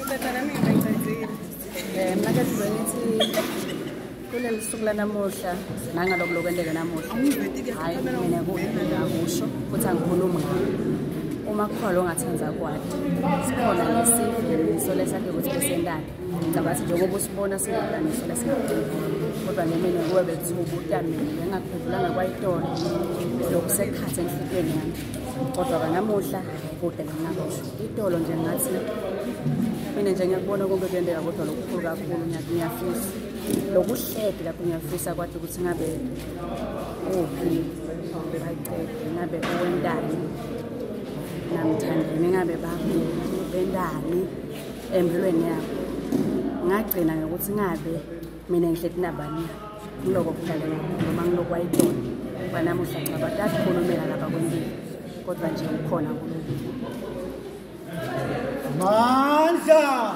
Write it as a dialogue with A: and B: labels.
A: Ngiceda nami ngicedzile.
B: Eh mina ke ngithi kuleli suku lanamuhla nangalokhu lokwenteka namuhla. Hayi mina kungakusho futhi angikhulumi ngakho. Uma kukhona ongathanda kwati sikhona lesiveniso lesakhe ukuthi besendani. Ngicabanga ukuthi njengoba usibona singahlaniso lesingakhulumi. Kodwa nje mina kuwe bekuthiwa ubuta mina bengingakuphendulanga kwayitolo lokhu sekukhathe enhlitiyweni yami. Kodwa kanamuhla kude ngingakusho. Itolo nje ngathi mina nje ngiyakubona konke kuyenteka kodwa lokukhulu kakhulu ngiyafisa lokuhledi lapho ngiyafisa kwathi ukuthi ngabe uphi bacede ngabe uwentani namthandeni ngabe bakuphi bentani empilweni yabo ngagcina ngokuthi ngabe mina ngihleti nabani ngiloko kuhlale noma ngilokwayitona ngoba namuhla cha batakhulumela lapha kwempilo kodwa nje ukhona uNkulunkulu.
C: Mandla!